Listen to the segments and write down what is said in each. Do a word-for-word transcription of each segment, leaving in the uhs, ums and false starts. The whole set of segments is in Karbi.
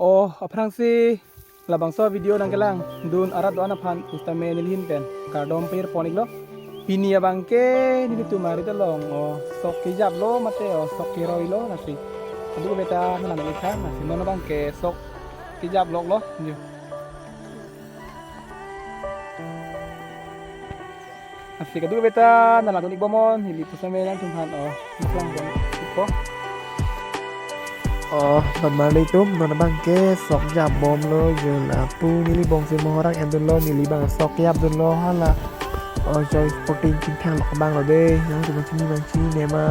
Oh, aphrangsi labangso video nangkelangdun arat do-an aphan pusitame nelihin pen kardom pajirpon-iklo. Pini abangke nelitum arit along, oh, sok kejaplo mate, oh, sok keroilo lasi. Kadokave ta nanglang-ik tha, lasi non abangke sok kejap loklo, yo. Lasi kadokave ta nanglang-ik bomnon, neli pusitame nangtumphan, oh, nanglang-ikpo. Oh, non marli atum, non abangke sok japbomlo, yo lapu neli bongsi mohor-ak endunlo, neli abang sok japdunlo, hala. Oh, Joy Sporting chingthang lok abanglo dei, nangtum chini abang chinema.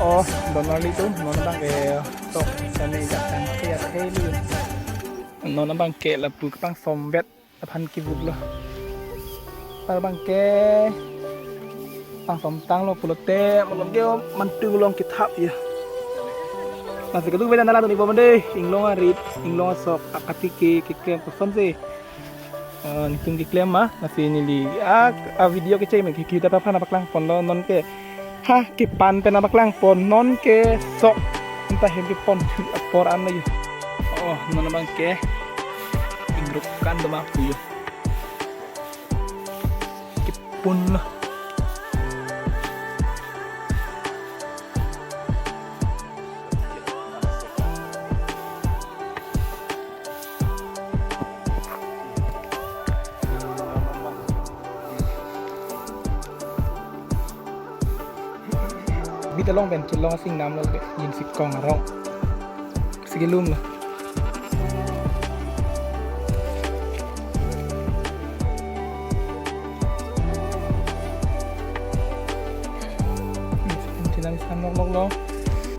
Oh, don marli atum, non abangke sok kami jak tangke atheli. Non abangke lapu kepangsom bet aphan kevutlo. Par abangke pangsom tanglo pulote, malom ke mantu along kethap ya. Lasi kadokave ta nanglang-ik bomnon dei, inglong arit, inglong asok, akatike, keklem kosonsi. Eh, nelitum keklem ma, lasi neli, ah, ah, video kecheng pen, kita aphan nangpaklangponlo, nonke. Ha, kepan pen nangpaklangpon, nonke sok, anta hem keponthu apor an lo yo. Oh, non abangke. Ingrup kan do ma pu yo. Kepun lo. Bit along pen kelong asingnam lo ke, yin si kong arong. Si kelum lo. Chinam chinam nok nok lo.